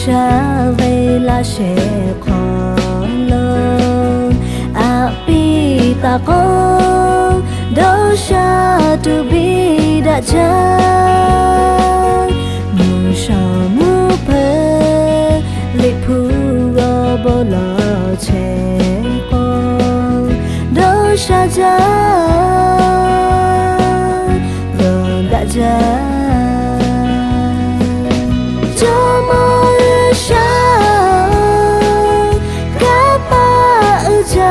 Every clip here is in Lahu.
Daꞈ ve laˇ shehˍ hk'aw lo, aꞈ piˇ taˍ k'o, dawˇ sha tuˬ biˇ daꞈ jaˇ. Mvuhˇ shawˍ mvuhˇ hpeuꞈ Liꞈ hpu g'aw bon lawˬ chehˇ k'o, dawˇ sha jaˇ, g'aw daꞈ jaˇ. Jawˇmawˇ G'uiˬsha-oˬ, kanˇ paˆ uiˍ jaˇ.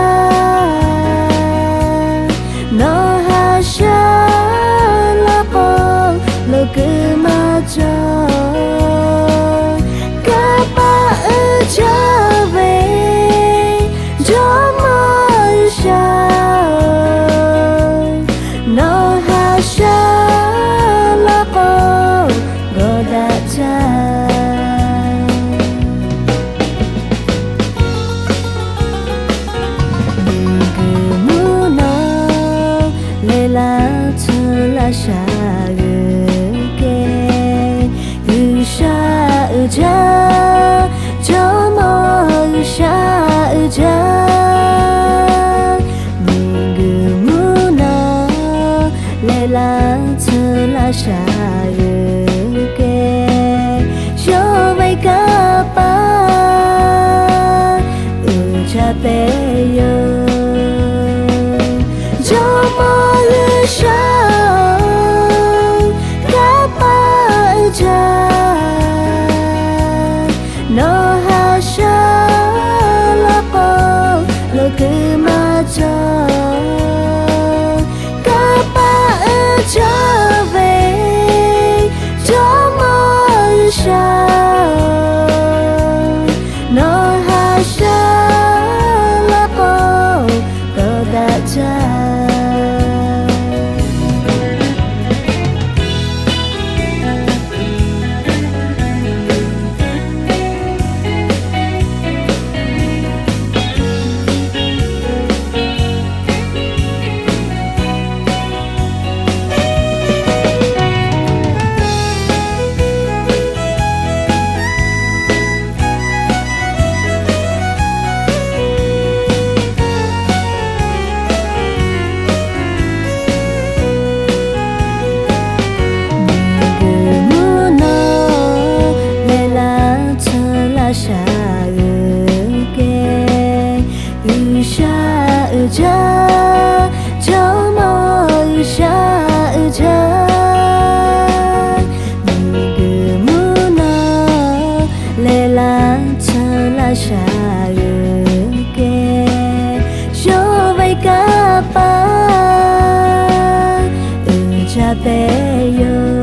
Nawˬ haꞈ sha laˇ k'o, loˍ kuiˬ maˇ cawˬ. Kanˇ paˆ uiˍ jaˇ ve Jawˇmawˇ G'uiˬsha-oˬ, nawˬ haꞈ sha laˇ k'o, g'aw daꞈ jaˇ. Miˬguiˬ mvuhˇ naw leh laˇ tsuhˇ laˇ shaˍ g'uiˬ kehˬ, G'uiˬsha uiˍ jaˇ, Jawˇmawˇ G'uiˬsha uiˍ jaˇ. Miˬguiˬ mvuhˇ naw leh laˇ tsuhˇ laˇ shaˍ g'uiˬ kehˬ, yawˇ ve kanˇ paˆ uiˍ jaˇ tehꞈ yoˬ. Jawˇmawˇ G'uiˬsha-oˬ, kanˇ paˆ uiˍ jaˇ. Nawˬ haꞈ sha laˇ k'o, loˍ kuiˬ maˇ cawˬ. Kanˇ paˆ uiˍ jaˇ ve Jawˇmawˇ G'uiˬsha-oˬ, nawˬ haꞈ sha laˇ k'o, g'aw daꞈ jaˇ. Miˬguiˬ mvuhˇ naw leh laˇ tsuhˇ laˇ shaˍ g'uiˬ kehˬ, G'uiˬsha uiˍ jaˇ, Jawˇmawˇ G'uiˬsha uiˍ jaˇ. Miˬguiˬ mvuhˇ naw leh laˇ tsuhˇ laˇ shaˍ g'uiˬ kehˬ, yawˇ ve kanˇ paˆ uiˍ jaˇ tehꞈ yoˬ.